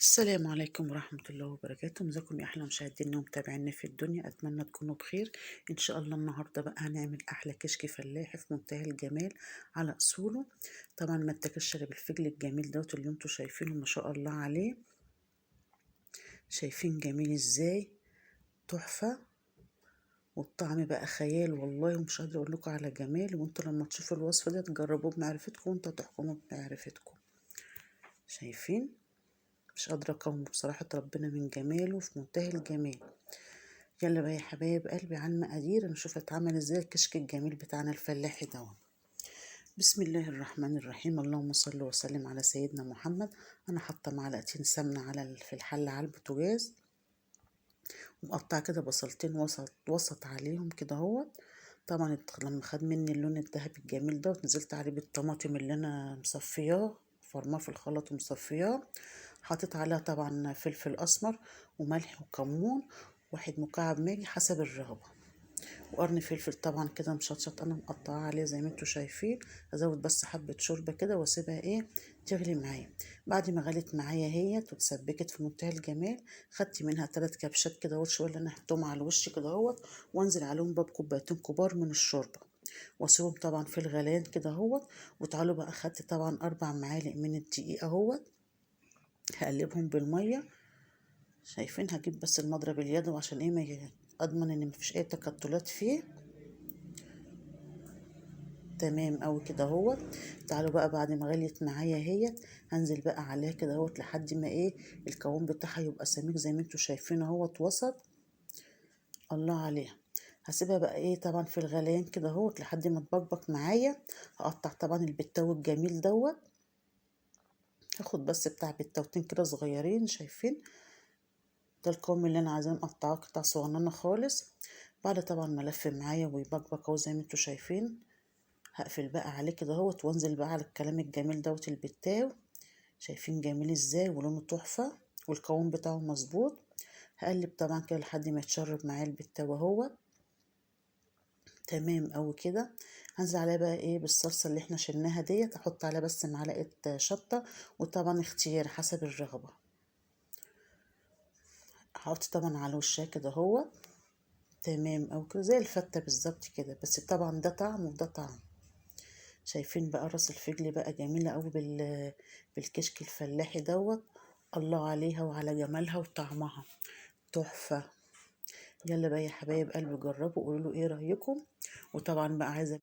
السلام عليكم ورحمة الله وبركاته. ازيكم يا أحلى مشاهدينا ومتابعينا في الدنيا؟ أتمنى تكونوا بخير إن شاء الله. النهاردة بقى هنعمل أحلى كشك فلاحي في منتهى الجمال على أصوله. طبعا ما اتاكلش غير بالفجل الجميل دوت اللي انتوا شايفينه ما شاء الله عليه. شايفين جميل ازاي؟ تحفة، والطعم بقى خيال والله، ومش قادرة اقول لكم على جمال. وانتوا لما تشوفوا الوصفة دي تجربوه بمعرفتكم وانتوا تحكموا بمعرفتكم. شايفين؟ مش قادرة اقاومه بصراحة، ربنا من جماله في منتهى الجمال. يلا بقى يا حبايب قلبي على المقادير نشوف اتعمل ازاي الكشك الجميل بتاعنا الفلاحي ده. بسم الله الرحمن الرحيم، اللهم صل وسلم على سيدنا محمد. انا حاطه معلقتين سمنه على في الحلة على البوتاجاز، ومقطعه كده بصلتين وسط وسط عليهم كده اهوت. طبعا لما خد مني اللون الذهبي الجميل ده، نزلت عليه بالطماطم اللي انا مصفياه، فرماه في الخلاط ومصفياه. حطيت عليها طبعا فلفل اسمر وملح وكمون، واحد مكعب ماجي حسب الرغبة، وقرن فلفل طبعا كده مشطشط انا مقطعاه عليه زي ما انتوا شايفين. ازود بس حبه شوربة كده واسيبها ايه تغلي معايا. بعد ما غلت معايا اهيت واتسبكت في منتهى الجمال، خدت منها 3 كبشات كده اهوت شوية اللي انا حطيتهم على الوش كده اهوت، وانزل عليهم بقى بكوبايتين كبار من الشوربة، واسيبهم طبعا في الغليان كده اهوت. وتعالوا بقى، خدت طبعا 4 معالق من الدقيق اهوت، هقلبهم بالمية. شايفين؟ هجيب بس المضرب اليدوي عشان ايه ما اضمن ان مفيش اي تكتلات فيه. تمام قوي كده اهوت. تعالوا بقى بعد ما غليت معايا اهيت، هنزل بقى عليها كده اهوت لحد ما ايه القوام بتاعها يبقى سميك زي ما انتوا شايفين اهوت وسط. الله عليها. هسيبها بقى ايه طبعا في الغليان كده اهوت لحد ما تبقبق معايا. هقطع طبعا البتاو الجميل دوت، هاخد بس بتاع بتاوتين كده صغيرين. شايفين؟ ده القوام اللي انا عايزاه، مقطعاه قطع صغننه خالص. بعد طبعا ما لف معايا ويبقبق اهو زي ما انتوا شايفين، هقفل بقى عليه كده اهوت، وانزل بقى على الكلام الجميل دوت البتاو. شايفين جميل ازاي ولونه تحفة والقوام بتاعه مظبوط. هقلب طبعا كده لحد ما يتشرب معايا البتاو اهوت. تمام قوي كده. هنزل عليها بقى ايه بالصلصه اللي احنا شلناها ديت، احط عليها بس معلقه شطه، وطبعا اختيار حسب الرغبة. هحط طبعا على وشها كده اهو. تمام قوي كده زي الفته بالظبط كده، بس طبعا ده طعم وده طعم. شايفين بقى راس الفجل بقى جميلة قوي بالكشك الفلاحي دوت. الله عليها وعلى جمالها وطعمها تحفة. يلا بقى يا حبايب قلبي جربوا وقولوا له ايه رايكم. وطبعا بقى عايزه